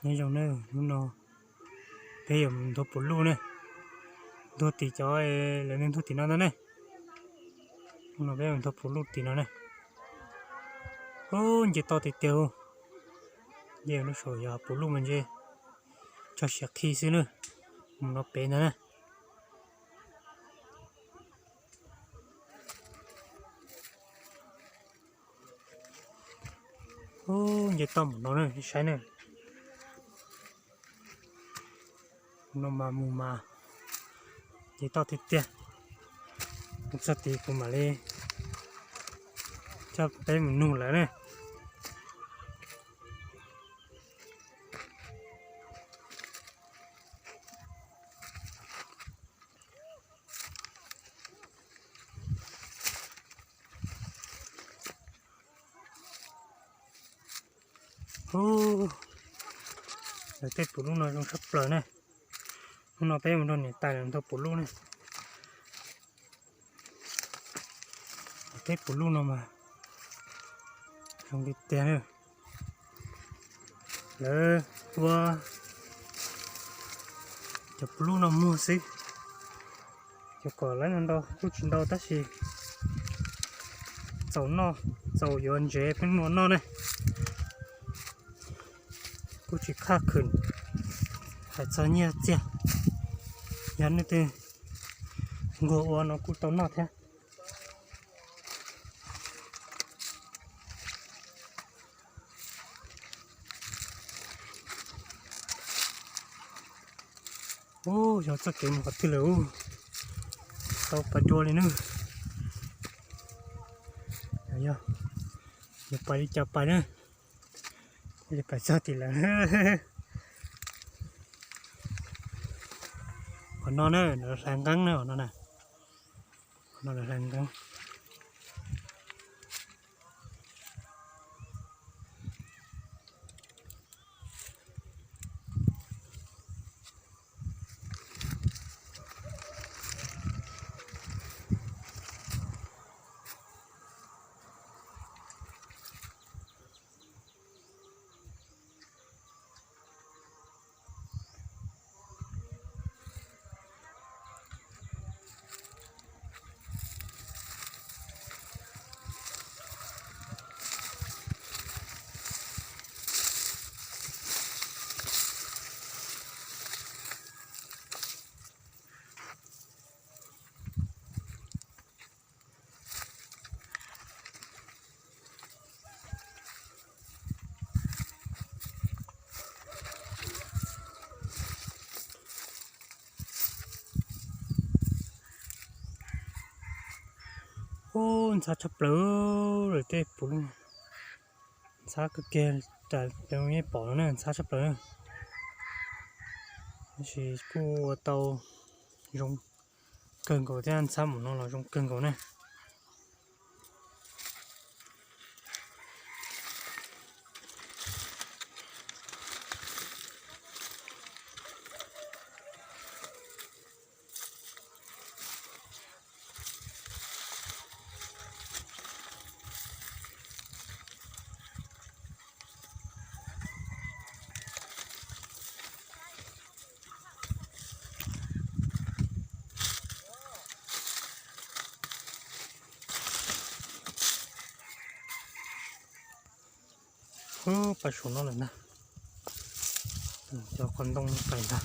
Nyob zoo na, hnub no peb yuav mus nthua puv luj ne, nthua tim cov lawv nthuav tim no ntag ne. Hnub no peb mus nthua puv luj tim no ne. Ub, nce toj tiag tiag, nce lub saum yog puv luj mas ntshe tso siav qhi xwb na. Mus no pem ntag na. Ub, nce toj mus no na, saib na. No mas mus mas nce toj tiag tiag. Mus txog tid kuv mam li coj peb mus nug lawv ne. Ub, lawv tej puv luj no zoo tshaj plaws ne. Hnub no peb mus nrog niam tais lawv nthua puv luj ne. Lawv tej puv luj no mas zoo li tiag na. Lawv tua cov puv luj no muag xwb. Cov kom lawv no ntau kuj tsis ntau tab sis txaus noj, txaus yuav ntsev peb muag noj ne. Kuj tsis khaj khwm hais txog nyiaj txiag. Yog nej twg nquag ua no kuj tau noj thiab. Ub, yog txoj kev mus qhov twg lawm ub, tau pas dua li na. Yog, yog pais li cas pais na, li pais txog tim lawm. Qhov no na, lawv hlais nqeeb na, qhov no na. Qhov no lawv hlais nqeeb. Ub, ntxhab tshaj plaws lawm tej puv luj. Ntxhab kawg kiag, tas li nej pom no na, ntxhab tshaj plaws na. Tab sis kuj ua tau zoo kawg nkaus thiab, ntxhab mus no los zoo kawg nkaus na. Ub, pais saum no lawm ntag. Cov qhov ntoo pais ntag.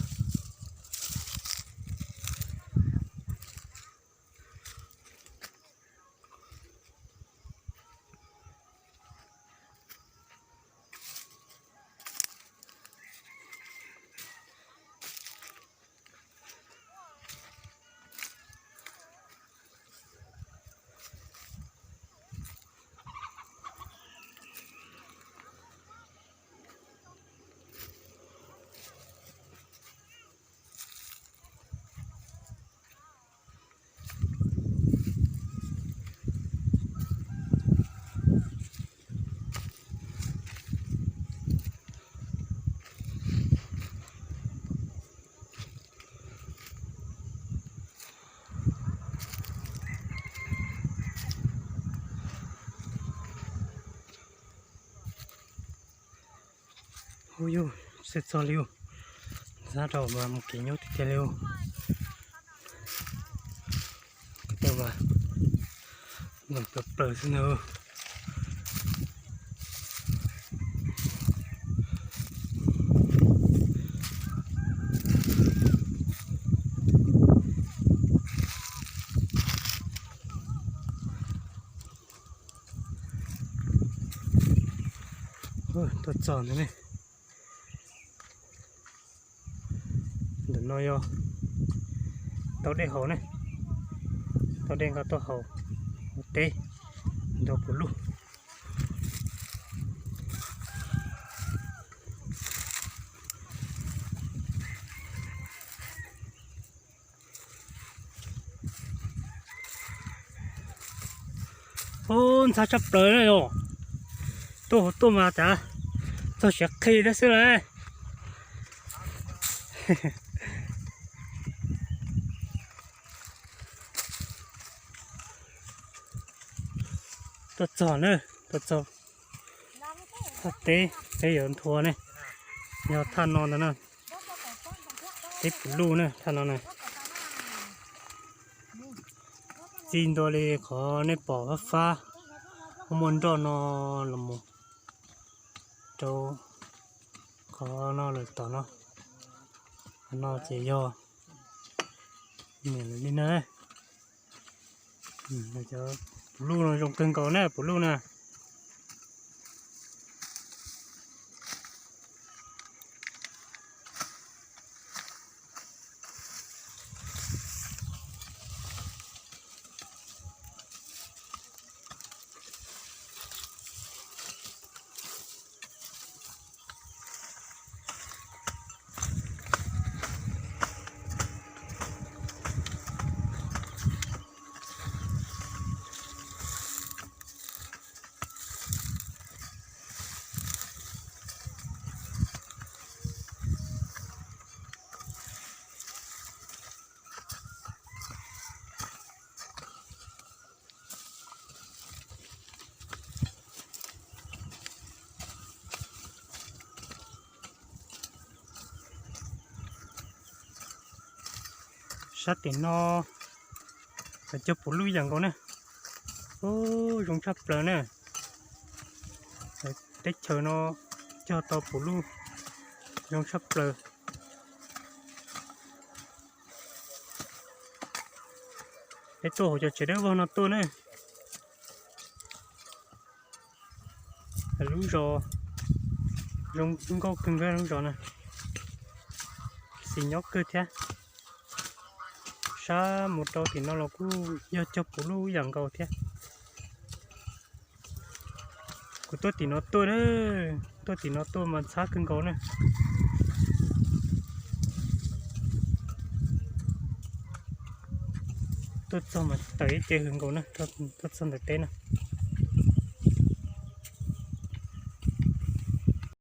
Ub yug, Xwb txog li ub, ntxhab rau mas mus kev nyuaj tiag tiag li ub. Ko taw mas nploom plaws plaws xwb ntag. Tuaj txog ntawd ne. Ntawm no yog tau dej haus ne, tau dej nqa tuaj haus ua teb nrog puv luj. Ub, ntxhab tshaj plaws na yog. Tuaj hauv tuaj mas cas txog siav qhi thiab xwb lauj. Tuaj txog na, tuaj txog thaj teb, peb yuav nthua ne, yog thaj no ntag na, teb puv luj na thaj no na. Txij ntua li qhov nej pom fab fab, muaj nroj no los mus rau qhov no lawm tom no, qhov no ces yog niam lawv li na. Cov puv luj no zoo kawg nkaus na, puv luj na. Sab tim no cog puv luj yam nkaus na. Ub, zoo tshaj plaws na. Teb chaws no cog tau puv luj zoo tshaj plaws. Peb tuaj hauv cov tsev dawb vog no tuaj ne. Lub zos zoo nkauj kawg nkaus lub zos na, xis nyob kawg thiab. Sab mus rau tim no los kuj yog cog puv luj yam nkaus thiab. Kuv tuaj tim no tuaj na, tuaj tim no tuaj mas ntxhab kawg nkaus na. Tuaj txog mas tawm ib ce hws nkaus na, tuaj txog ntawm teb na.